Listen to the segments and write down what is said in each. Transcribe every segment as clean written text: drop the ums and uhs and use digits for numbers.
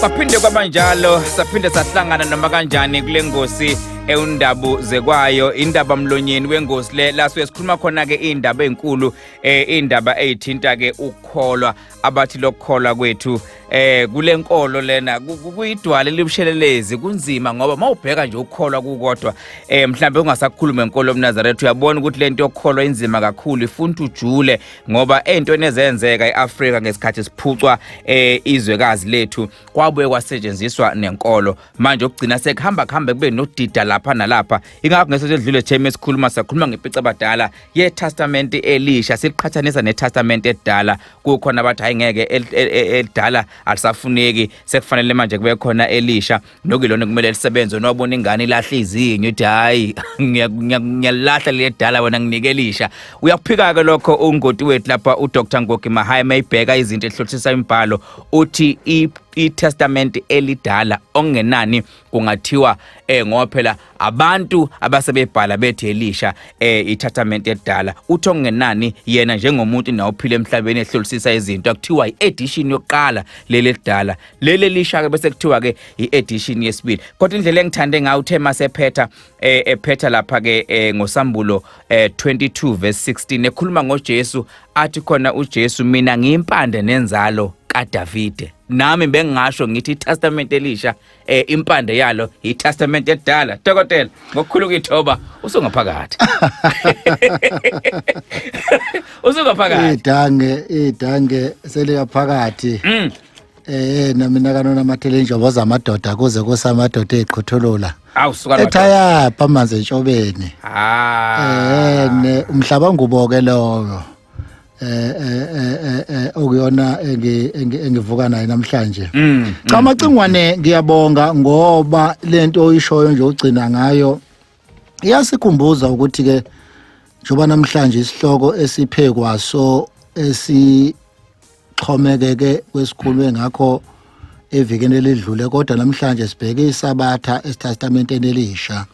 Kwaphinde kwabanjalo, saphinde sahlangana noma kanjani kule ngosi ewundabu zekwayo, indaba mlonyeni wengosi le la suke sikhuluma khona ke indaba ezinkulu, indaba ezithinta ke ukukholwa, abathi lokukholwa kwethu kule nkolo lena kuyidwala elibushelelezi. Kunzima ngoba mawubheka nje ukukholwa kukodwa, mhlambe ungasakhuluma enkolo yobuNazaretha, uyabona ukuthi lento yokukholwa inzima kakhulu, ifuna ujule, ngoba ey'ntweni ezenzeka e-Afrika ngesikhathi siphucwa izwekazi lethu kwabuye kwasetshenziswa nenkolo. Manje okugcina sekuhamba kuhambe kube nodida lapha nalapha. Ingakho ngesonto edlule theme esikhuluma sakhuluma ngempicabadala yeTestament elisha, siliqhathanisa neTestament edala. Kukhona abathi hayi ngeke, elidala alisafuneki, sekufanele manje kube khona elisha nokuyilona kumele lisebenze. Nowabona ingane ilahla izinyo, ithi hayi, ngiyalahla leli edala, wena nginike elisha. Uyakuphika-ke lokho ungoti wethu lapha uDr Ngogi Mahaye, mayibheka izinto ehlolisisa imibhalo, uthi iTestament elidala okungenani kungathiwa ngoba phela abantu abasebebhala bethi elisha iTestament edala, uthi okungenani yena njengomuntu nawuphila emhlabeni ehlolisisa izinto, akuthiwa i-edition yokuqala leli elidala, leli elisha ke bese kuthiwa ke i-edition yesibili. Kodwa indlela engithande ngayo, uthe masephetha ephetha lapha ke ngosambulo 22 verse 16, ekhuluma ngoJesu, athi khona uJesu, "Mina ngiyimpande nenzalo kaDavide." Nami bengingasho ngithi iTestament elisha impande yalo iTestament edala. Dokotela, ngokukhulu ukuyithoba, usungaphakathi, usungaphakathi. Idange, idange seliyaphakathi. Na mina kanona amathele injobo zamadoda kuze kusamadoda eqhuthulula. Awu suka. Ethaya amanzi entshobeni. Ah. Ne umhlaba ngubo ke lowo. Okuyona engivuka nayo namhlanje. Cha Macingwane, ngiyabonga ngoba lento oyishoyo nje ugcina ngayo iyasikhumbuza ukuthi ke njoba namhlanje isihloko esiphekwaso esixhomekeke kwesikhulume ngakho evikini elidlule, kodwa namhlanje sibheke isabatha eTestamenteni elisha.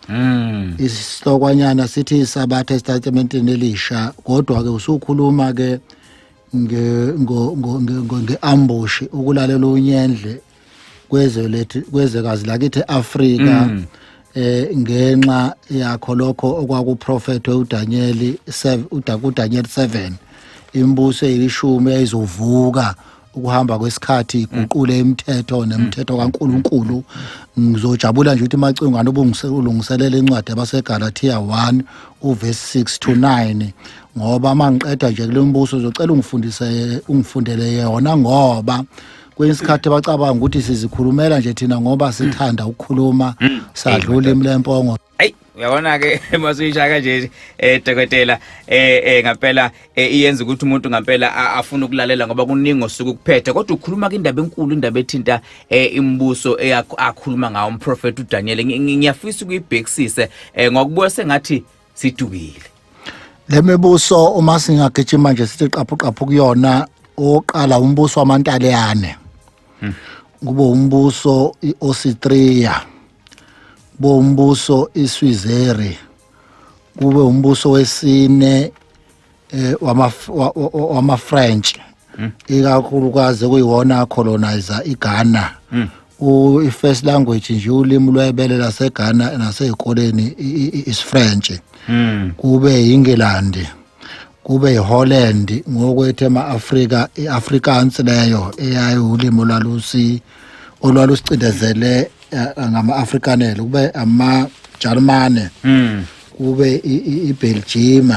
Isihlokwana sithi isabatha eTestamenteni elisha, kodwa ke usukhuluma ke nge ngo ngo nge-ambush, ukulalela unyendle kwezwe lethu, kwezwekazi lakithi eAfrika, ngenxa yakho lokho okwakuprofethwe uDaniel 7, uDaniel 7, imibuso eyishumi eyizovuka ukuhamba kwesikhathi iguqule imithetho nemithetho kaNkuluNkulu. Ngizojabula nje ukuthi Macingwane ubungiselungiselela incwadi yabaseGalatia 1 uverse 6 to 9, ngoba mangiqeda nje kule mbuso uzocela ungifundise, ungifundele yona, ngoba kwesinye isikhathi bacabanga ukuthi sizikhulumela nje thina ngoba sithanda ukukhuluma, sadlula imlempongo. Ayi, uyabona ke masuyisha kanje dokotela, ngempela iyenza ukuthi umuntu ngempela afune ukulalela, ngoba kuningi osuke ukuphethe, kodwa ukhuluma ke indaba enkulu, indaba ethinta imibuso akhuluma ngawo umprofeti uDaniel. Ngiyafisa ukuyibhekisise ngokubuya sengathi sidukile. Le mibuso, uma singagijima nje sithi qaphu qaphu kuyona, oqala umbuso wamaNtaliyane, kube umbuso iAustria, kube umbuso iSwizeri, kube umbuso wesine wama French, ikakhulukazi kuyiwona colonizer iGhana. U first language nje, ulimi lwebele laseGhana nasezikoleni is French. Kube iNgilandi, kube iHolland, ngokwethu ema-Afrika iAfrikaans leyo eyayiwulimi lwalusi olwalusicindezele ngama-Afrikanele, kube ama-Germany, kube iBelgium,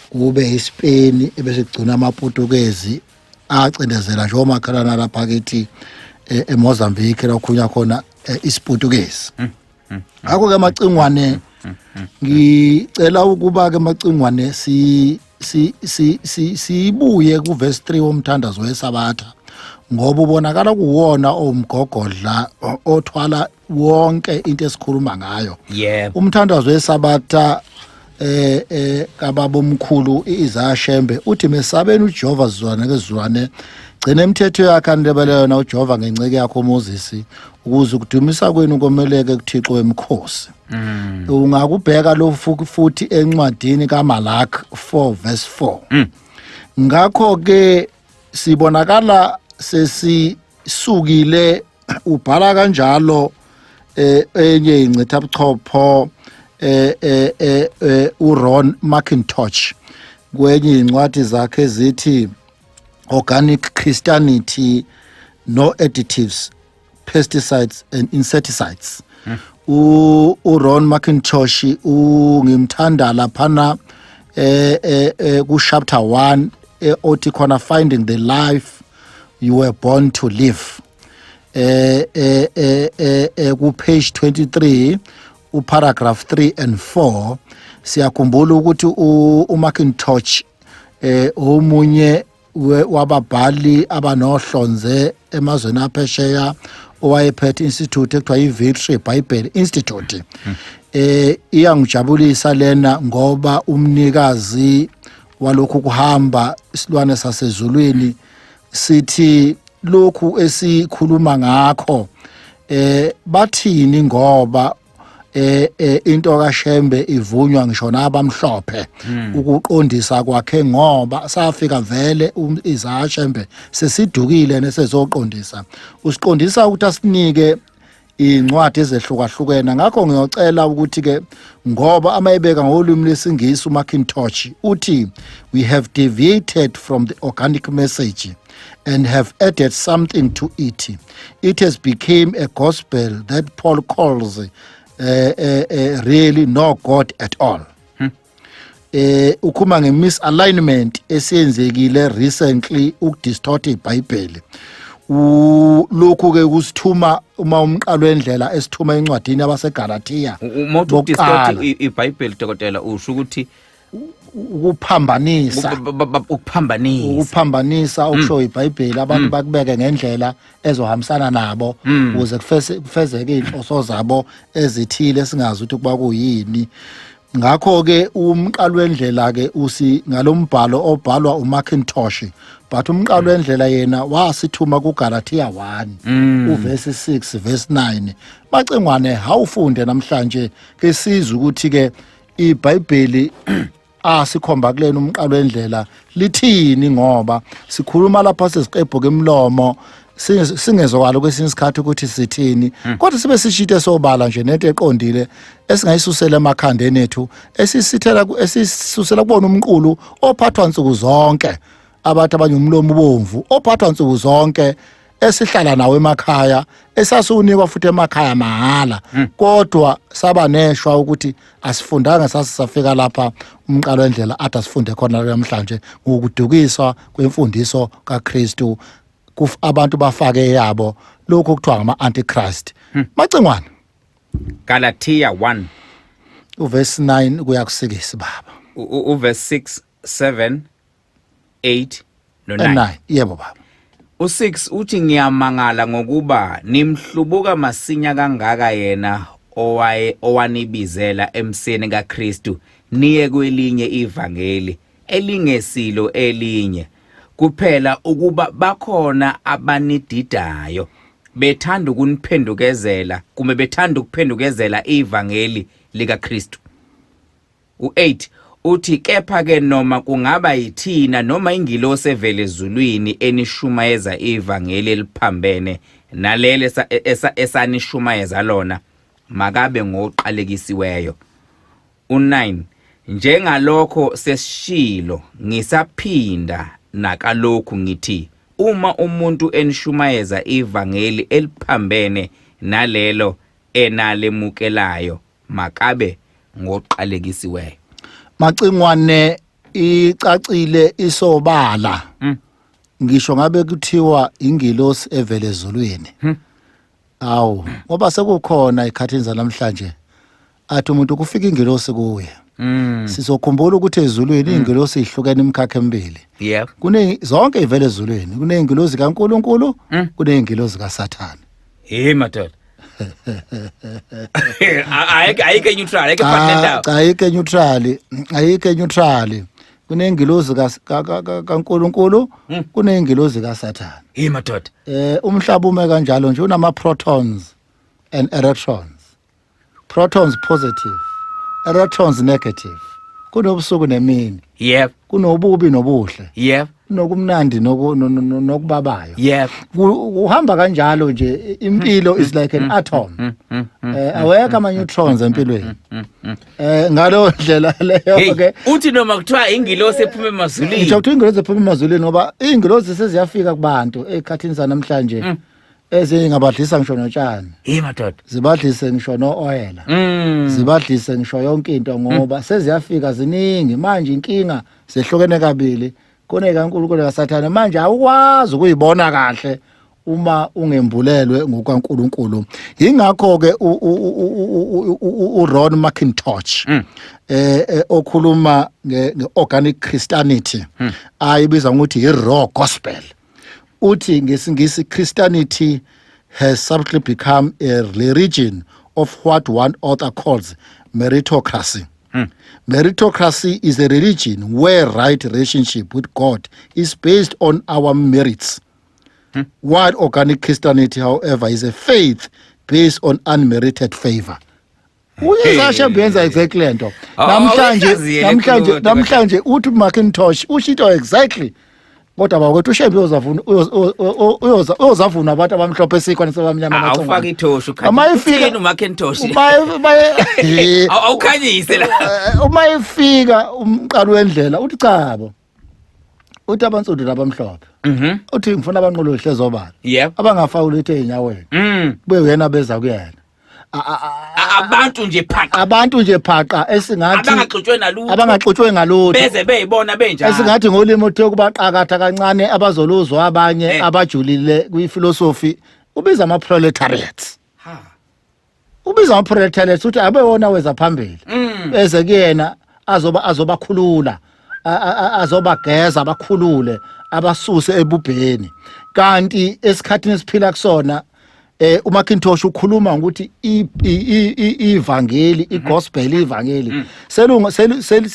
kube iSpain, ebese kugcina amaPortuguese acindezela nje omakhelwane lapha kithi eMozambique la kukhulunywa khona isiPortuguese. Ngakho ke Macingwane, ngicela ukuba ke Macingwane si si si si sibuye ku verse 3 womthandazo wesabatha, ngoba ubonakala kuwona owumgogodla othwala wonke into esikhuluma ngayo. Umthandazo wesabatha kababa omkhulu iIsaiah Shembe uthi, "Mesabeni uJehova, zizwane kezizwane, gcina imithetho yakhe anilebele yona uJehova ngenceke yakho uMoses, ukuze ukudumisa kwenu komeleke kuThixo wemikhosi." Ungakubheka lo futhi encwadini kaMalaki 4 verse 4. Ngakho ke sibonakala sesisukile. Ubhala kanjalo enye incithabuchopho uRon McIntosh kwenye incwadi zakhe ezithi Organic Christianity, No Additives, Pesticides and Insecticides. URon McIntosh ungimthanda laphana ku chapter 1 othi khona "Finding the Life You Were Born to Live", ku page 23, uparagraph 3 and 4. Siyakhumbula ukuthi uMcIntosh omunye wababhali abanohlonze emazweni aphesheya owayephethe institute ekuthiwa i-Victory Bible Institute. Iyangijabulisa lena ngoba umnikazi walokhu kuhamba isilwane sasezulwini sithi lokhu esikhuluma ngakho bathini, ngoba into kaShembe ivunywa ngisho nabamhlophe ukuqondisa kwakhe, ngoba safika vele izaShembe sesidukile nesezoqondisa, usiqondisa ukuthi asinike incwadi ezehlukahlukene. Ngakho ngiyocela ukuthi ke ngoba amayibeka ngolimi lwesiNgisi uMcIntosh uthi, "We have deviated from the organic message and have added something to it. It has become a gospel that Paul calls really no God at all." Ukhuluma nge-misalignment esiyenzekile recently ukudistort iBhayibheli. Lokhu ke kusithuma uma umqalo wendlela esithuma encwadini yabaseGalatia. Uma uthi Bokuqala. udistort iBhayibheli, dokotela, usho ukuthi Ukuphambanisa. Ukuphambanisa. Ukuphambanisa okusho iBhayibheli, abantu bakubeke ngendlela ezohambisana nabo ukuze kufezeke inhloso zabo ezithile singazi ukuthi kuba kuyini. Ngakho ke umqalo wendlela ke usi ngalombhalo obhalwa uMcIntosh, but umqalo wendlela yena wasithuma kuGalatia 1 uverse 6 verse 9. Macingwane, hawufunde namhlanje ke sizwe ukuthi ke iBhayibheli asikhomba kulena umqalo wendlela lithini, ngoba sikhuluma lapha sesiqebhuka imlomo, singezwakala kwesinye isikhathi ukuthi sithini, kodwa sibe sishite sobala nje nento eqondile esingayisusela emakhandeni ethu, esisithela esisusela kubona umqulu ophathwa nsuku zonke, abathi abanye umlomo ubomvu, ophathwa nsuku zonke, esihlala nawo emakhaya, esasunikwa futhi emakhaya mahala, kodwa saba neshwa ukuthi asifundanga sasisafika lapha umqalo wendlela athi asifunde khona namhlanje ngokudukiswa kwemfundiso kaKristu. Abantu bafake yabo lokhu kuthiwa ngama antichrist. Macingwane. Galatia 1. Uverse 9 kuya ku6, baba. Uverse 6, 7, 8 no 9. 9, yebo baba. U6 uthi, "Ngiyamangala ngokuba nimhlubuka masinya kangaka yena owaye owanibizela emseni kaKristu niye kwelinye ivangeli elingesilo elinye, kuphela ukuba bakhona abanididayo bethanda ukuniphendukezela kumbe bethanda ukuphendukezela ivangeli likaKristu." U8 uthi, "Kepha ke noma kungaba yithina noma ingilosi evele ezulwini enishumayeza ivangeli eliphambene nalele esanishumayeza lona, makabe ngoqalekisiweyo." U9, "Njengalokho sesishilo, ngisaphinda nakalokhu ngithi, uma umuntu enishumayeza ivangeli eliphambene nalelo enalemukelayo, makabe ngoqalekisiweyo." Macingwane, icacile, isobala. Ngisho ngabe kuthiwa ingilosi evele ezulwini, awu, ngoba sekukhona ikhathini zanamhlanje athi umuntu kufika ingilosi kuye. Sizokhumbula ukuthi ezulwini ingilosi ihlukene imikhakha emibili. Kune zonke ivele ezulwini, kuneyingilosi kaNkuluNkulu, kuneyingilosi kaSathane. Hey madoda, ayikho neutral, ayikho phakathi nendawo. Cha, ayikho neutral, ayikho neutral. Kuneyingilosi kaNkuluNkulu, kuneyingilosi kaSathane. Hey madoda. Umhlaba ume kanjalo nje, unama protons and electrons, protons positive, electrons negative, kunobusuku nemini, kunobubi nobuhle. Nokumnandi nokubabayo. Yebo. Kuhamba kanjalo nje, impilo is like an atom. Awekho ama neutrons empilweni. Ngalo ndlela leyo Hey, ke uthi noma kuthiwa ingilosi ephuma emazulwini. Ngisho kuthiwa ingilozi ephuma emazulwini, ngoba iy'ngilozi seziyafika kubantu ey'khathini zanamhlanje, ezinye ngabadlisa ngisho notshani, Hey madoda. zibadlise ngisho no-oyela, zibadlise ngisho yonke into, ngoba seziyafika ziningi manje. Inkinga zehlukene kabili, kunekaNkulunkulu kaSathane. Manje awukwazi ukuyibona kahle uma ungembulelwe ngokaNkulunkulu. Yingakho ke uRon McIntosh okhuluma nge-organic Christianity, ayibiza ngokuthi i-raw gospel, uthi ngesiNgisi, "Christianity has subtly become a religion of what one author calls meritocracy. Meritocracy is a religion where right relationship with God is based on our merits, while organic Christianity, however, is a faith based on unmerited favor." Uyezashe yenza exactly lento. Oh, Namhlanje uyihlaziyele namhlanje khulu. Namhlanje uthi McIntosh usho into exactly, kodwa bakwethu uShembe uyozavuna, uyozavuna abantu abamhlophe esikhona sebamnyama. Awufaka ithoshi. Uma ifika- ukhanyise uMacintosh. Uma Awukhanyise la. Uma ifika umqalo wendlela, uthi chabo, uthi abansundu nabamhlophe, uthi ngifuna abanqulu hlezi obala, abangafaki ulithe ey'nyaweni, kube uyena beza kuyena. Abantu nje phaqa. Abantu nje phaqa, esingathi abangaxutshwe nalutho. Abangaxutshwe ngalutho. Beze beyibona benjalo. Esingathi ngolimi othe kubaqakatha kancane, abazoluzwa abanye abajulile kwifilosofi, ubiza ama-proletariats. Ha. Ubiza ama-proletariats, uthi abe wona weza phambili, eze kuyena, azoba azobakhulula, azobageza, abakhulule, abasuse ebubheni. Kanti esikhathini esiphila kusona, uMacintosh ukhuluma ngokuthi ivangeli, igospel, ivangeli selunga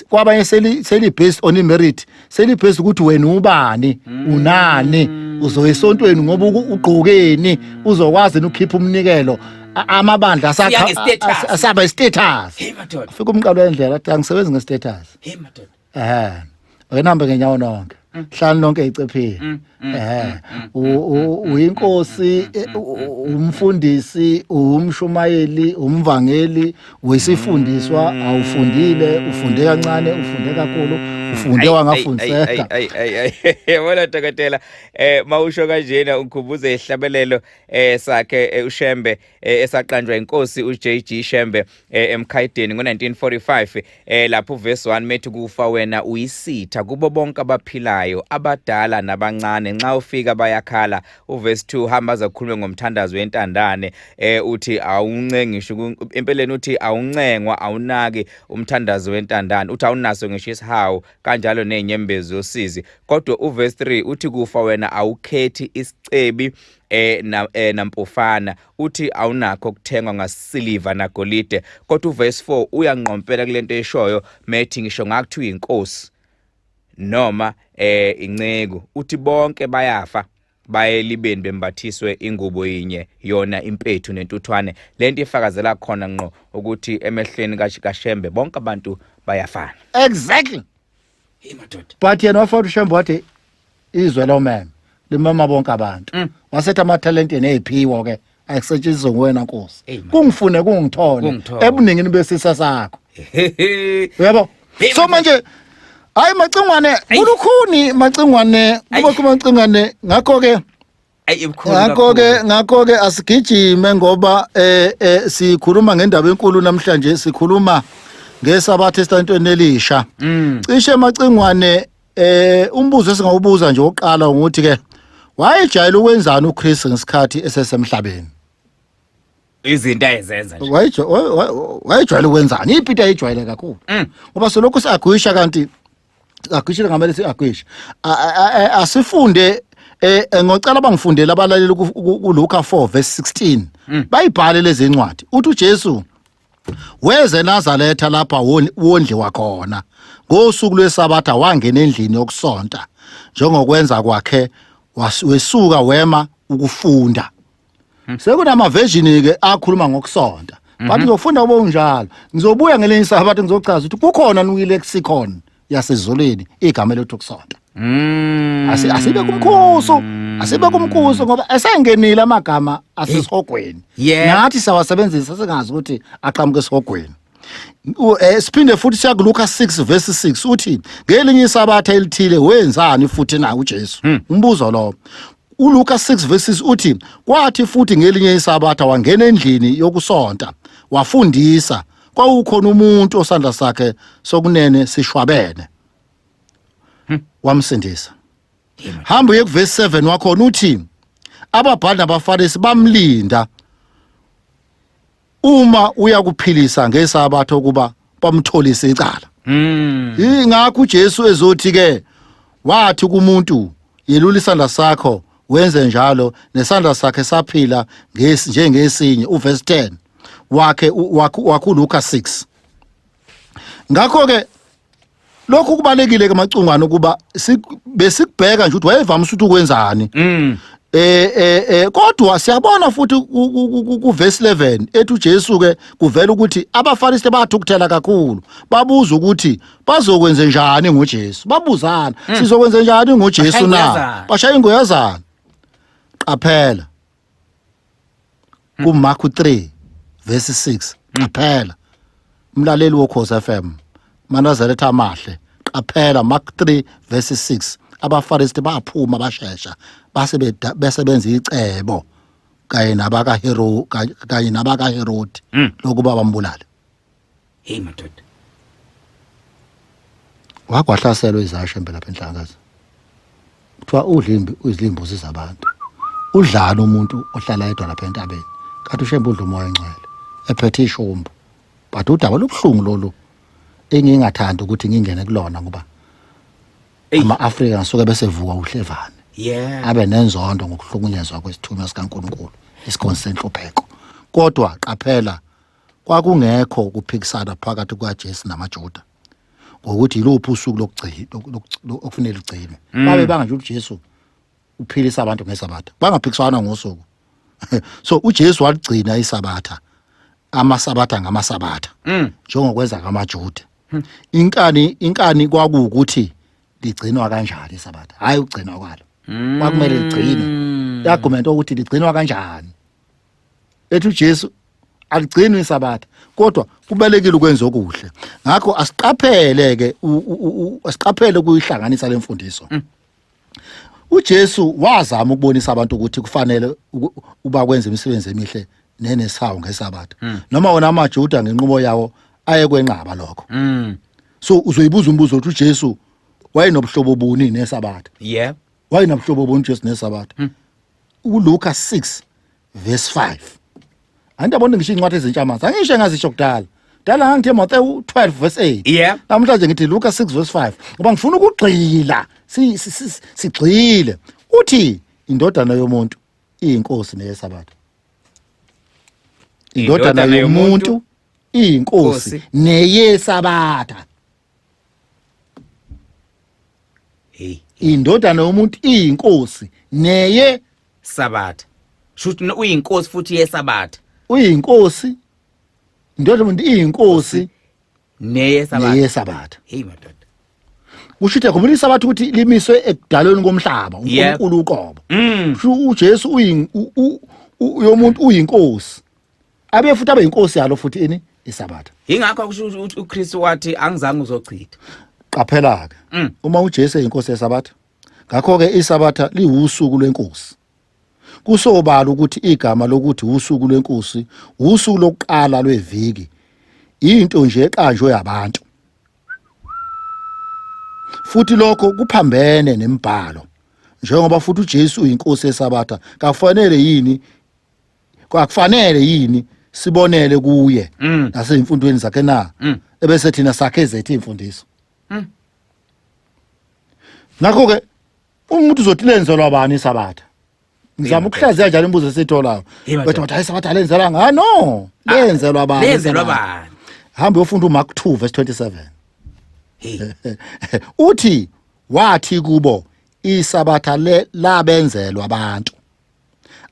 kwabanye seli based on merit, seli based ukuthi wena ubani, unani, uzoyesontweni ngoba ugqokeni, uzokwazi ukukhipha umnikelo. Amabandla Siya nge-status. asaba istatus. Hey madoda. Fika umqalo wendlela, athi angisebenzi ngestatus. Hey madoda. Ake nihambe ngenyawo nonke, hlani nonke icephile. Uyinkosi, umfundisi, umshumayeli, umvangeli, wesifundiswa, awufundile, ufunde kancane, ufunde kakhulu, ufunde wangafundiseka. Ay ay ay, yabona dokotela, mawusho kanjena ungikhumbuze ihlabelelo sakhe uShembe, esaqanjwa inkosi uJG Shembe eMkhayideni ngo1945, lapho uverse 1 methi, "Kufa wena uyisitha kubo bonke abaphilayo, abadala nabancane, nxa ufika bayakhala." Uverse 2 hamba azakhulume ngomthandazo wentandane, uthi awuncengisho empeleni, uthi awuncengwa, awunaki umthandazo wentandane, uthi awunaso ngisho isihawu, kanjalo nezinyembezi zosizi. Kodwa uverse 3 uthi, "Kufa wena awukhethi isicebi na, nampofana," uthi awunakho ukuthengwa ngasiliva nagolide. Kodwa uverse 4 uyanqompela kulento eshoyo methi, ngisho ngakuthiwa inkosi noma inceku, uthi bonke bayafa, baye elibeni bembathiswe ingubo yinye, yona impethu nentuthwane. Lento ifakazela khona ngqo ukuthi emehlweni kaShembe bonke abantu bayafana. Exactly. Hey madoda. But yena wafaka uShembe, wathi izwe lomeme limema bonke abantu, wasethi amathalente neziphiwo ke ayisetshenziswe nguwena nkosi, Hey, man. kungifune kungithole Kungithole. ebuningini besisa sakho, uyabo. Hey, So manje hayi macingwane, kulukhuni macingwane, Ayi. kuba macingwane, ngakho ke Ayi, ibukhulu ngakho ke kakhulu. Ngakho ke asigijime, ngoba sikhuluma ngendaba enkulu namhlanje, sikhuluma ngesabatha esitantweni elisha. Cishe macingwane, umbuzo esingawubuza nje oqala ukuthi ke wayejayele ukwenzani uChris ngesikhathi esesemhlabeni? Izinto ayezenza nje. Wayejwayele ukwenzani? Iphi into ayejwayele kakhulu? Ngoba solokhu siagwisha, kanti agwishile, ngamele siagwishe. Asifunde ngocela bangifundele abalaleli kuLuka 4 verse 16, bayibhale lezi incwadi. Uthi uJesu weze Nazaretha lapha wondliwa khona. Ngosuku lwesabatha wangena endlini yokusonta njengokwenza kwakhe, wesuka wema ukufunda. Sekunama version ke akhuluma ngokusonta, but ngizofunda kube unjalo. Ngizobuya ngelinye isabatha, ngizochaza ukuthi kukhona kwi lexicon yasezulwini igama lethu ukusonta. Asibe kumkhuso, asibe kumkhuso ngoba esengenile amagama asesihogweni. Nathi siyawasebenzisa singazi ukuthi aqhamuke esihogweni. Siphinde futhi siya kuLuka 6 verse 6, uthi ngelinye isabatha elithile wenzani futhi na uJesu? Umbuzo lo. ULuka 6 verses uthi kwathi futhi ngelinye isabatha wangena endlini yokusonta wafundisa, kwawukhona umuntu osandla sakhe sokunene sishwabene, wamsindisa. Hamba uye kuvesi 7 wakhona, uthi ababhali nabaFarisi bamlinda uma uyakuphilisa ngesabatha ukuba bamtholise icala. Ingakho uJesu ezothi ke wathi kumuntu, yelula isandla sakho, wenze njalo, nesandla sakhe saphila njengesinye, uverse 10 wakhe wakhe uLuka 6. Ngakho ke lokhu kubalekile ke macungwane ukuba besikubheka nje ukuthi wayevamise ukuthi ukwenzani. Kodwa siyabona futhi ku verse 11 ethi uJesu ke kuvela ukuthi abaFarisi bathukuthela kakhulu, babuza ukuthi bazokwenze njani ngoJesu. Babuzana, sizokwenze njani ngoJesu na? Bashaya ingoyazana. Qaphela kuMark 3 verse 6, qaphela umlaleli woKhosi FM, Manazaretha amahle, qaphela Mark 3 verse 6. AbaFarisi baphuma bashesha base besebenza icebo kanye nabakaHero kanye nabakaHerodi lokuba bambulale. Hey madoda. Wakwahlaselwa izashembe lapha enhlakazi. Kuthiwa udla izimbuzi zabantu. Udlala umuntu ohlala yedwa lapha entabeni. Kanti uShembe udla umoya ongcwele ephethe ishumbu. But udaba lobuhlungu lolu engingathandi ukuthi ngingene kulona ngoba ama-Afrika ngasuke bese vuka uhlevane. Abe nenzondo ngokuhlukunyezwa kwesithunywa sikaNkulunkulu isikhonzi senhlupheko. Kodwa qaphela, kwakungekho ukuphikisana phakathi kukaJesu namaJuda ngokuthi yiluphi usuku lokugcina okufanele lugcinwe. Babe banga nje uJesu uphilisa abantu ngesabatha, bangaphikiswana ngosuku. So uJesu waligcina isabatha, amasabatha ngamasabatha, njengokwenza ngamaJuda. Inkani kwakuwukuthi ligcinwa kanjani isabatha, hayi ukugcinwa kwalo. Kwakumele ligcinwe, argument ukuthi ligcinwa kanjani. Ethi uJesu aligcinwe isabatha, kodwa kubalekile ukwenza okuhle. Ngakho asiqaphele ke, asiqaphele ukuyihlanganisa lemfundiso. uJesu wazama ukubonisa abantu ukuthi kufanele uba kwenza imisebenzi emihle nenesawu ngesabatha, noma wona amaJuda ngenqubo yawo ayekwenqaba lokho. So uzoyibuza umbuzo ukuthi uJesu wayenobuhlobo buni nesabatha? Wayenobuhlobo buni uJesu nesabatha? ULuka 6 verse 5. Andabona ngisho incwadi ezintsha manje, angisho engazisho kudala. Dala ngangithe Matthew 12 verse 8. Namhlanje ngithi Luka 6 verse 5 ngoba ngifuna ukugxila, sigxile. Uthi indodana yomuntu iyinkosi neyesabatha. Indodana yomuntu iyinkosi neyesabatha. Hey. Indodana yomuntu iyinkosi neye sabatha. Shuthi uyinkosi futhi yesabatha. Uyinkosi. Indodana yomuntu iyinkosi neye sabatha. Neye sabatha. Hey madoda. Kusho ukuthi akhumbula isabatha ukuthi limiswe ekudalweni komhlaba, uNkulunkulu uqobo. Kusho uJesu uyomuntu uyinkosi. Abe futhi abe inkosi yalo futhi ini isabatha. Ingakho kusho ukuthi uKristu wathi angizange uzochitha. Qaphela ke. Uma uJesu eyinkosi yesabatha, ngakho ke isabatha liwusuku lwenkosi. Kusobala ukuthi igama lokuthi usuku lwenkosi, usuku lokuqala lweviki, into nje eqanjwe yabantu. Futhi lokho kuphambene nemibhalo. Njengoba futhi uJesu uyinkosi yesabatha, kakufanele yini kwakufanele yini sibonele kuye naseyimfundweni zakhe na? Ebese thina sakhe zethu imfundiso. Ngakho ke umuntu uzothi lenzelwa bani isabatha? Ngizama ukuhlaziya njalo imibuzo esitholayo. Bathi bathi hayi isabatha lenzelwa nga no, lenzelwa bani? Lenzelwa bani? Hamba uyofunda uMark 2 verse 27. Hey. Uthi wathi kubo isabatha le labenzelwa abantu.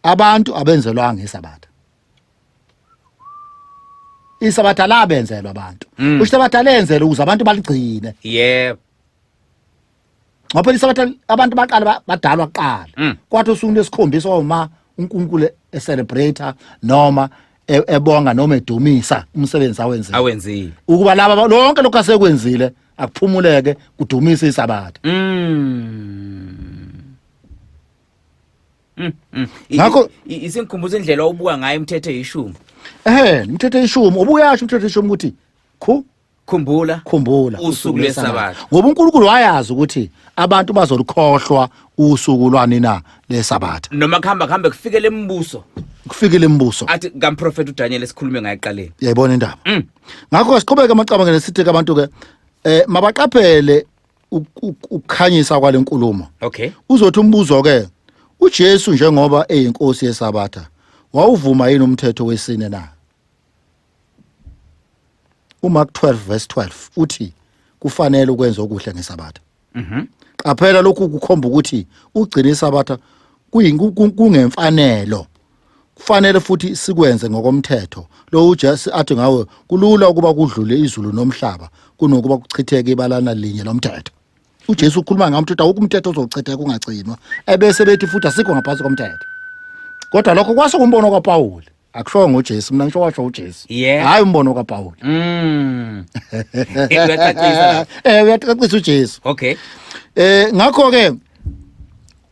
Abantu abenzelwanga isabatha. Isabatha labenzelwa abantu. Usho isabatha lenzelwe ukuze abantu baligcine. Yebo. Ngoba phela isabatha abantu baqala badalwa kuqala. Kwathi usuku lesikhombisa uma uNkulunkulu ecelebrate noma ebonga noma edumisa umsebenzi awenzile. Awenzile. Ukuba laba lonke lokho asekwenzile akuphumuleke kudumise isabatha. Ngakho Isingikhumbuza indlela obuka ngayo imithetho eyishumi. Imithetho eyishumi ubuyasho imithetho eyishumi ukuthi khumbula khumbula usuku lweSabatha. Ngoba uNkulunkulu wayazi ukuthi abantu bazolukhohlwa usuku lwani na leSabatha. Noma kuhamba kuhambe kufikele imibuso. Kufikele imibuso. Athi kamprofeti uDaniel esikhulume ngaye eqaleni. Uyayibona indaba. Ngakho siqhubeke amacabangelo sithi ke abantu ke mabaqaphele ukukhanyisa kwalenkulumo. Okay. Uzothi umbuzo ke uJesu njengoba eyinkosi yeSabatha wawuvuma yini umthetho wesine na? uMark 12 verse 12 uthi kufanele ukwenza okuhle ngeSabatha. Qaphela lokhu kukhomba ukuthi ugcina iSabatha kungemfanelo. Kufanele futhi sikwenze ngokomthetho. Lo uJesu athi ngawe kulula ukuba kudlule izulu nomhlaba kunokuba kuchitheke ibalana linye lomthetho. uJesu ukhuluma ngamthetho, awukho umthetho ozochitheka ungagcinwa. Ebese bethi futhi asikho ngaphansi komthetho. Kodwa lokho kwase kumbono kaPaul. Akusho ngoJesu, mina ngisho washo uJesu. Hayi umbono kaPaul. Uyacacisa. Uyacacisa uJesu. Okay. Ngakho ke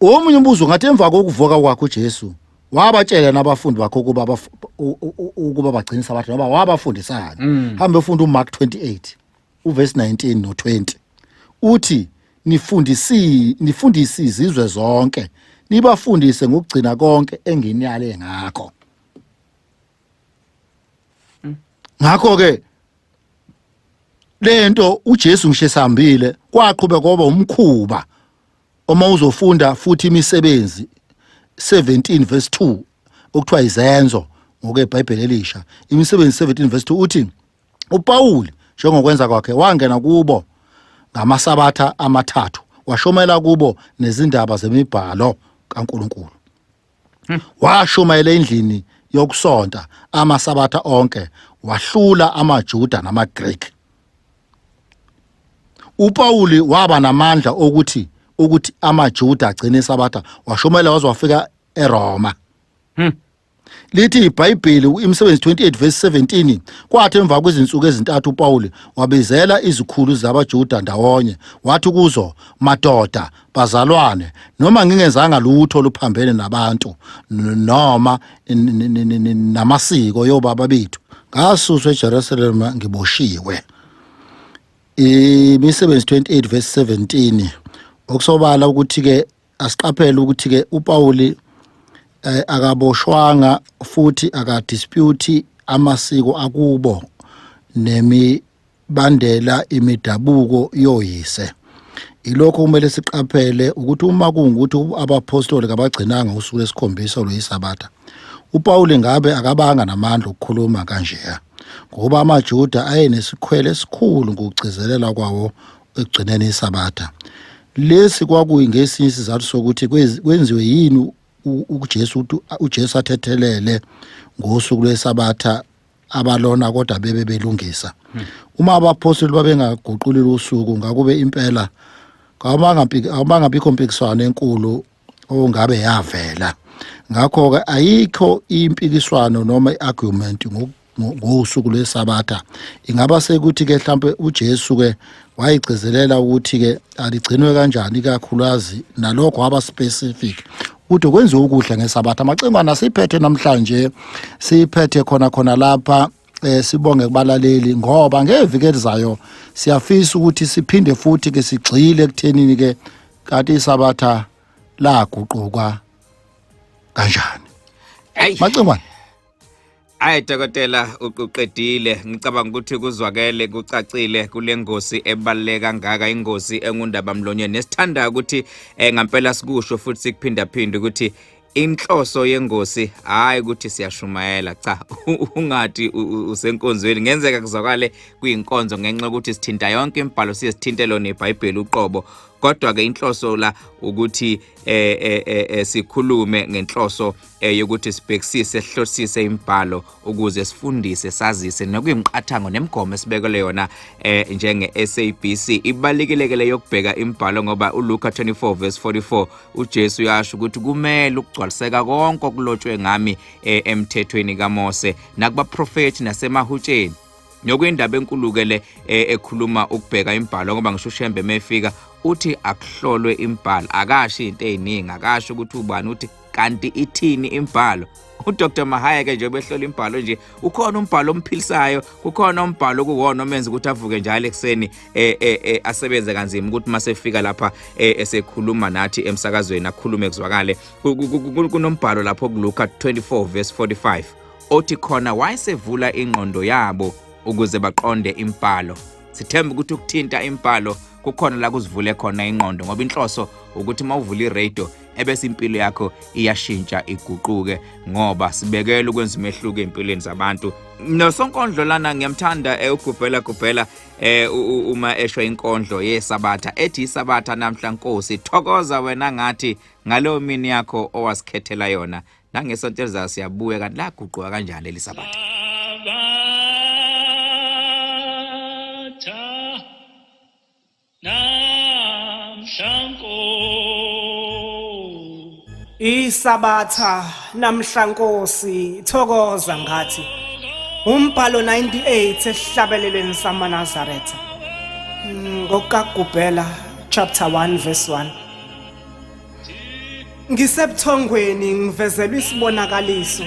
omunye umbuzo ngathi emva kokuvuka kwakhe uJesu wabatshela nabafundi bakhe ukuba ukuba bagcine isabatha noma wabafundisana. Hambe ufunda uMark 28 uverse 19 no20. Uthi nifundisi izizwe zonke, nibafundise ngokugcina konke enginiyale ngakho. Ngakho ke lento uJesu ngisho esihambile kwaqhubeka kwaba umkhuba. Uma uzofunda futhi imisebenzi 17 verse 2 okuthiwa izenzo ngokweBhayibheli elisha, imisebenzi 17 verse 2 uthi uPaul njengokwenza kwakhe wangena kubo ngamasabatha amathathu washomela kubo nezindaba zemibhalo kaNkuluNkulu. Washumayela endlini yokusonta amasabatha onke, wahlula amaJuda namaGreek. uPauli waba namandla okuthi amaJuda agcine isabatha, washumela waze wafika eRoma. Lithi iBhayibheli imisebenzi 28 verse 17, kwathi emva kwezinsuku ezintathu uPauli wabizela izikhulu zabaJuda ndawonye, wathi kuzo, madoda, bazalwane, noma ngingenzanga lutho oluphambene nabantu noma namasiko yobaba bethu, ngasuswa eJerusalema ngiboshiwe. Imisebenzi 28 verse 17, okusobala ukuthi ke asiqaphele ukuthi ke uPauli akaboshwanga futhi akadispute amasiko akubo nemibandela imidabuko yoyise. Ilokho kumele siqaphele ukuthi uma kungukuthi abapostoli kabagcinanga usuku lesikhombisa lweyisabatha, uPauli ngabe akabanga namandla okukhuluma kanjeya, ngoba amaJuda ayenesikhwele esikhulu ngokugcizelela kwawo ekugcineni isabatha. Lesi kwakuyingesinye isizathu sokuthi kwenziwe yini uJesu ukuthi uJesu athethelele ngosuku lwesabatha abalona kodwa bebe belungisa. Uma abapostoli babengaguqulile usuku, ngakube impela awubangabikho mpikiswano enkulu ongabe yavela. Ngakho-ke ayikho impikiswano noma i-argument ngosuku lwesabatha. Ingaba sekuthi ke mhlambe uJesu ke wayigcizelela ukuthi ke aligcinwe kanjani ikakhulukazi, nalokho waba specific ukuthi kwenziwe ukudla ngesabatha. Amacingwana siphethe namhlanje, siphethe khona khona lapha. Sibonge kubalaleli ngoba ngeviki elizayo siyafisa ukuthi siphinde futhi ke sigxile ekuthenini ke kanti isabatha laguquka kanjani. Macingwane. Hayi dokotela, uqedile. Ngicabanga ukuthi kuzwakele kucacile kule ngosi ebaluleke kangaka, ingosi engundaba mlonyeni, nesithanda ukuthi ngampela sikusho futhi sikuphinda ukuthi inhloso yengosi hayi ukuthi siyashumayela, cha, ungathi usenkonzweni, ngenzeka kuzwakale kuyinkonzo ngenxa yokuthi sithinta yonke imibhalo, siye sithinte lona iBhayibheli uqobo. Kodwa ke inhloso la ukuthi sikhulume ngenhloso yokuthi sibhekisise, sihlosise imibhalo ukuze sifundise, sazise nokuyimiqathango nemigomo esibekele yona njenge SABC. Ibalekile ke leyokubheka imibhalo ngoba uLuka 24 verse 44 uJesu uyasho ukuthi kumele ukugcwaliseka konke okulotshwe ngami emthethweni kaMose nakubaprofethi nasemahutsheni. Nokuyindaba enkulu-ke le ekhuluma ukubheka imibhalo, ngoba ngisho uShembe mefika uthi akuhlolwe imibhalo, akasho into eziningi, akasho ukuthi ubani, uthi kanti ithini imibhalo. UDr Mahaya ke nje behlola imibhalo nje, ukhona umbhalo omphilisayo, kukhona umbhalo okuwona omenza ukuthi avuke njalo ekuseni asebenze kanzima ukuthi masefika lapha esekhuluma nathi emsakazweni akhulume kuzwakale. Kunombhalo lapho kuLuka 24 verse 45 othi khona wayesevula ingqondo yabo ukuze baqonde imibhalo. Sithemba ukuthi ukuthinta imibhalo kukhona la kuzivule khona ingqondo, ngoba inhloso ukuthi mawuvula iradio ebese impilo yakho iyashintsha iguquke, ngoba sibekela ukwenza umehluko empilweni zabantu. Nosonkondlo lana ngiyamthanda uGubhela Gubhela uma esho inkondlo yesabatha ethi isabatha namhla Nkosi thokoza wena ngathi ngaleyo mini yakho owasikhethela yona. Nangesonto elizayo siyabuya, kanti laguquka kanjani leli sabatha? Isabatha namhla Nkosi thokoza ngathi, umbhalo 98 esihlabelelweni samaNazaretha ngokukaGubhela chapter 1 verse 1. Ngisebuthongweni ngivezelwa isibonakaliso.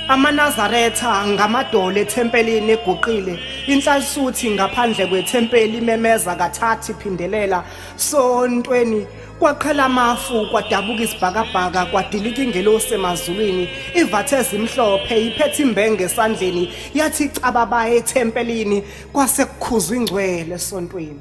AmaNazaretha ngamadolo ethempelini eguqile, inhlalisuthi ngaphandle kwethempeli imemeza kathathu iphindelela sontweni. Kwaqhela amafu, kwadabuka isibhakabhaka, kwadilika ingelosi emazulwini, ivathe ezimhlophe, iphethe imbenge esandleni, yathi cababa ethempelini, kwase kukhuzwa ingcwele esontweni.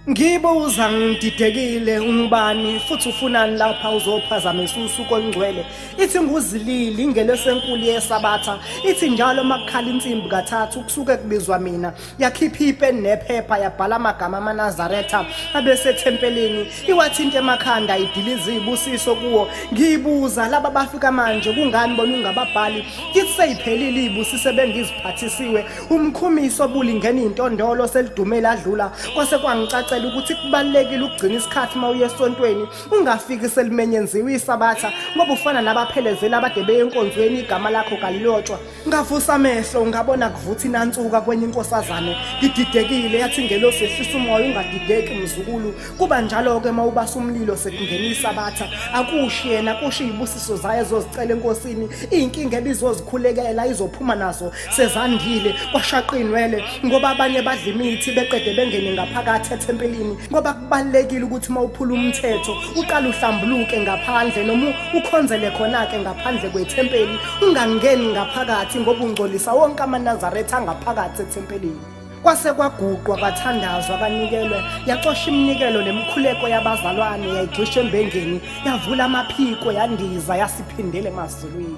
Ngibuza ngididekile, ungubani futhi ufunani lapha uzophazamisa usuku olungcwele? Ithi nguzilili ingelosi enkulu yesabatha, ithi njalo uma kukhala insimbi kathathu kusuke kubizwa mina. Yakhipha ipeni nephepha yabhala amagama amaNazaretha abesethempelini, iwathinta emakhanda idiliza izibusiso kuwo. Ngibuza laba bafika manje kungani bona ungababhali? Ngithi seyiphelile izibusiso ebengiziphathisiwe. Umkhumiso obulingena intondolo selidume ladlula, kwase kwangicacela ukuthi kubalulekile ukugcina isikhathi uma uye esontweni, ungafiki selimenyenziwe isabatha ngoba ufana nabaphelezeli abade beye enkonzweni igama lakho kalilotshwa. Ngavusa amehlo ngabona kuvutha inansuka kwenye inkosazane, ngididekile, yathi ingelosi yehlisa umoya ungadideki mzukulu, kuba njalo-ke uma ubasa umlilo sekungena isabatha. Akushi yena, kusho iy'busiso zayo ezozicela enkosini, iy'nkinga ebizozikhulekela izophuma nazo sezandile. Kwashaqa iy'nwele ngoba abanye badla imithi beqede bengene ngaphakathi ethempelini, ngoba kubalulekile ukuthi uma uphula umthetho uqale uhlambuluke ngaphandle noma ukhonzele khona-ke ngaphandle kwethempeli, ungangeni ngaphakathi ngoba ungcolisa wonke amaNazaretha angaphakathi ethempelini. Kwase kwaguqwa kwathandazwa kwanikelwe, yacosha iminikelo nemikhuleko yabazalwane yayigxisha embengeni, yavula amaphiko yandiza yasiphindela emazulwini.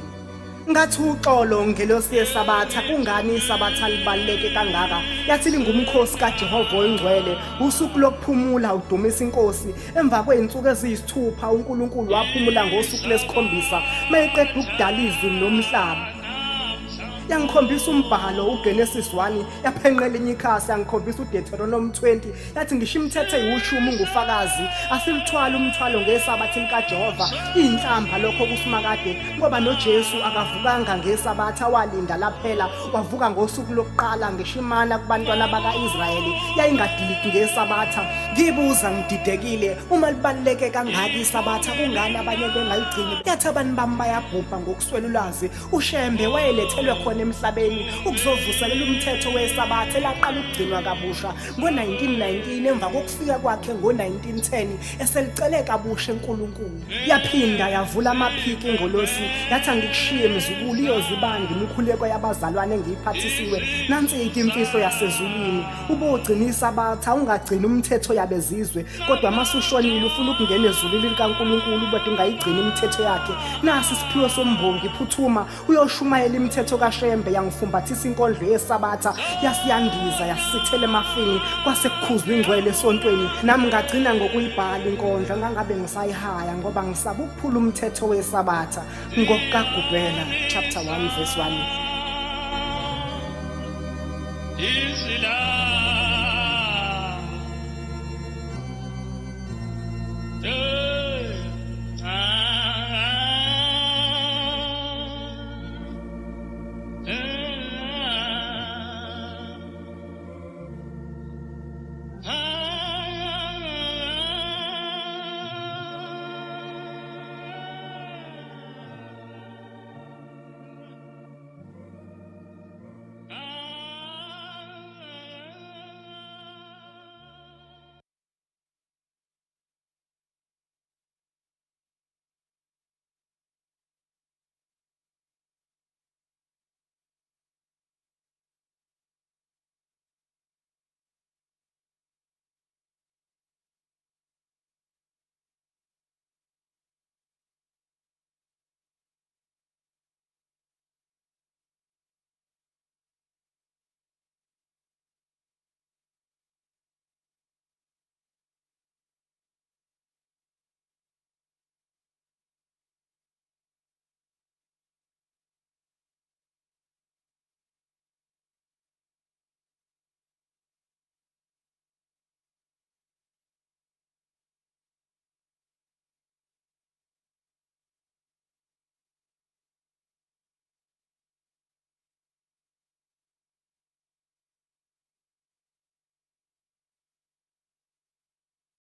Ngathi uxolo ngelosi yesabatha, kungani isabatha libaluleke kangaka? Yathi lingumkhosi kaJehova oyingcwele, usuku lokuphumula udumisa inkosi. Emva kwey'nsuku eziyisithupha uNkulunkulu waphumula ngosuku lwesikhombisa mayeqeda ukudala izulu nomhlaba. Yangikhombisa umbhalo uGenesis 1, yaphenqela enye ikhasi yangikhombisa uDeuteronomy 20, yathi ngisho imithetho eyiwushumi ungufakazi, asilithwali umthwalo ngesabatha likaJehova. Iyinhlamba lokho kuSimakade, ngoba noJesu akavukanga ngesabatha, walinda laphela, wavuka ngosuku lokuqala. Ngisho imana kubantwana baka-Israyeli yayingadiliki ngesabatha. Ngibuza ngididekile, uma libaluleke kangaka isabatha kungani abanye bengaligcini? Yathi abantu bami bayabhubha ngokuswela ulwazi. UShembe wayelethelwe khona emhlabeni ukuzovuselela umthetho wesabatha elaqala ukugcinwa kabusha ngo-1919 emva kokufika kwakhe ngo-1910 eselicele kabusha eNkulunkulu. Yaphinda yavula amaphiki ingolosi yathi angikushiye mzukulu, iyozibanga imikhuleko yabazalwane engiyiphathisiwe. Nansi-ke imfihlo yasezulwini, ubogcina isabatha ungagcini umthetho yabezizwe, kodwa uma usushonile ufuna ukungena ezulwini likaNkulunkulu kodwa ungayigcini imithetho yakhe. Nasi isiphiwo sombongi, phuthuma uyoshumayela imithetho kaShembe. kaShembe yangifumbathisa inkondlo yesabatha yasiyandiza yasithela emafini kwase kukhuzwa ingcwele esontweni nami ngagcina ngokuyibhala inkondlo ngangabe ngisayihaya ngoba ngisaba ukuphula umthetho wesabatha ngokukagubhela chapter 1 verse 1. Izwi.